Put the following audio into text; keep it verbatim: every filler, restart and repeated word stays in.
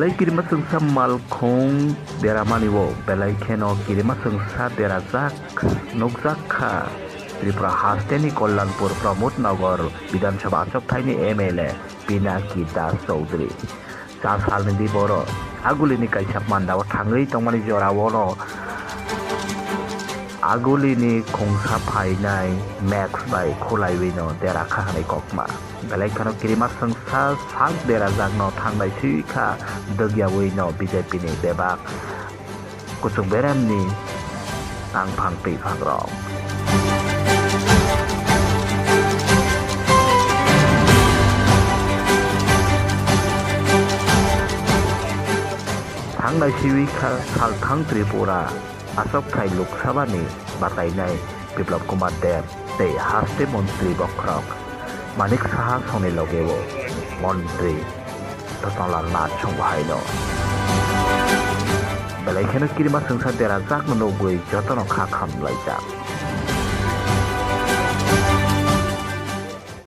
Belai kirima chwngsa malkhung deramani o belai kheno kirima chwngsa derajak nukjak kha Tripura hasteni Kalyanpur Pramod Nagar Bidhan Sabha achukthai ni M L A Pinaki Das Chowdhury. Cha salni di boro agulini kaisa pandao thangwi tongmani jorao no agulini khungsa phainai Max bai khulaiwi no dera kha hwnwi kokma. Belai kheno kirima chwngsa sak derajakno thangnai swi kha dwgyawi no B J P ni bebak kuchuk beremni tangphang twiphang rok. Thangnai swi kha salthang Tripura achukthai Lok Sabha ni batainai Biplab Kumar Deb tei haste montri bokhorok Manik Saha songni logeo montri Ratan Lal Nath songbo haino. Belai kheno kirima chwngsa derajakno nugwi jotono kha khamlaijak.